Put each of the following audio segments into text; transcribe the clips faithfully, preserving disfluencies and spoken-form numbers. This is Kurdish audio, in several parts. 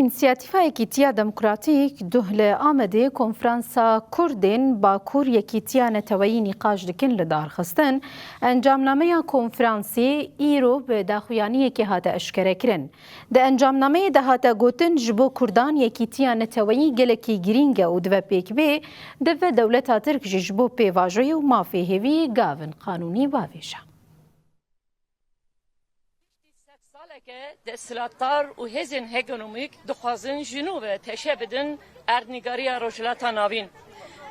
Însiyatîfa Yekîtiya Demokratîk duh li Amedê konferansa Kurdên Bakur Yekîtiya Neteweyî nîqaş dikin li dar xistin. Encamnameya konferansê îro bi daxuyaniyekê hate eşkerekirin. Di encamnameyê de hate gotin, ji bo Kurdan yekîtiya neteweyî gelekî girîng e û divê pêk bê, divê dewleta Tirk jî ji bo pêvajoyê û mafê hêviyê gavin qanûnî bavêje. Piştî sed saleke desthilatdar û hêzên hegemonîk dixwazin ji nû ve teşe bidin erdnîgariya Rojhilata Navîn.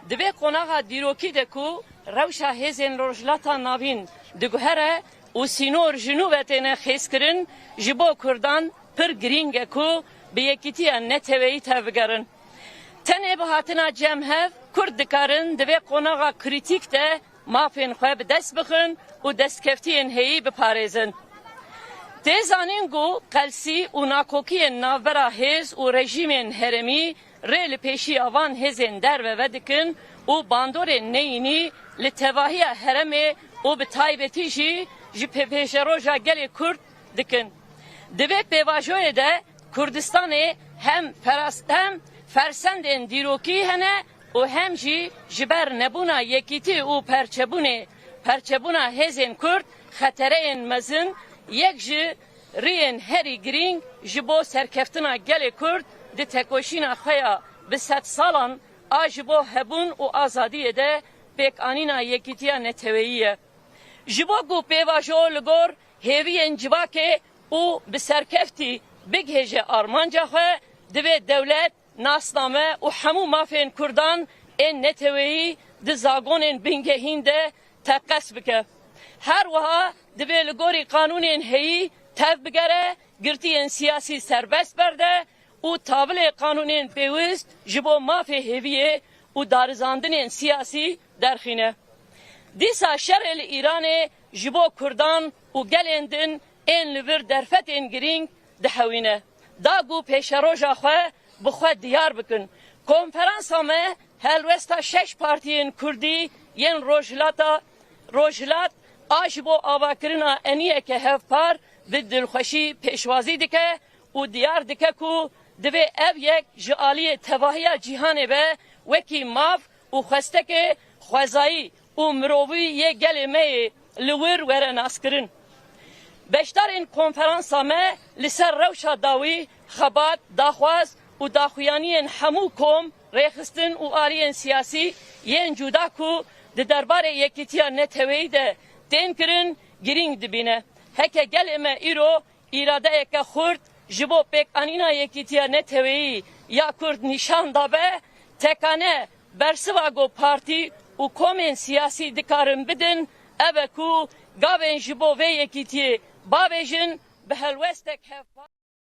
Di vê qonaxa dîrokî de ku rewşa hêzên Rojhilata Navîn diguhere û sînor ji nû ve têne xêzkirin, ji bo Kurdan pir girîng e ku bi yekîtiya neteweyî tevbigerin. Tenê bi hatina cem hev Kurd dikarin di vê qonaxa krîtîk de mafên xwe bi dest bixin û destkeftiyên heyî biparêzin. Tê zanîn ku qelsî û nakokiyên navbera hêz û rejîmên herêmî rê li pêşiya van hêzên derve vedikin û bandorên neyînî li tevahiya herêmê û bi taybetî jî ji pêvajoya gelê Kurd dikin. Di vê pêvajoyê de Kurdistanê hem feras-, hem fersendên dîrokî hene û hem jî ji ber nebûna yekîtî û perçebûnê, perçebûna hêzên Kurd xetereyên mezin, yek ji riyên herî girîng ji bo serkeftina gelê Kurd di tekoşîna xwe ya bi sedsalan a ji bo hebûn û azadiyê de pêkanîna yekîtiya neteweyî ye. Ji bo ku pêvajo li gor hêviyên civakê û bi serkeftî bigihêje armanca xwe, divê dewlet, nasname û hemû mafên Kurdan ên neteweyî di zagonên bingehîn de teqez bike. Her wiha divê li gorî qanûnên heyî tev bigere, girtiyên siyasî serbest berde û tavilê qanûnên pêwist ji bo mafê hêviyê û darizandinên siyasî derxîne. Dîsa şerê li Îranê ji bo Kurdan û gelên din ên li vir derfetên girîng dihewîne. Da ku pêşeroja xwe bi xwe diyar bikin. Konferansa me helwesta şeş partiyên Kurdî yên Rojhilata, Rojhilat a ji bo avakirina eniyeke hevpar bi dilxweşî pêşwazî dike û diyar dike ku divê ev yek ji aliyê tevahiya cîhanê ve wekî maf û xwestekê xwezayî û mirovî yê gelê me yê li wir were naskirin. Beşdarên konferansa me li ser rewşa dawî, xebat, daxwaz û daxuyaniyên hemû kom, rêxistin û aliyên siyasî yên cuda ku di derbarê yekîtiya neteweyî de tên kirin, girîng dibîne. Heke gelê me îro îradeyeke xurt ji bo pêkanîna yekîtiya neteweyî ya Kurd nîşan dabe, tekane bersiva ku partî û komên siyasî dikarin bidin, ev e ku gavên ji bo vê yekîtiyê bavêjin, bi helwestek hevpar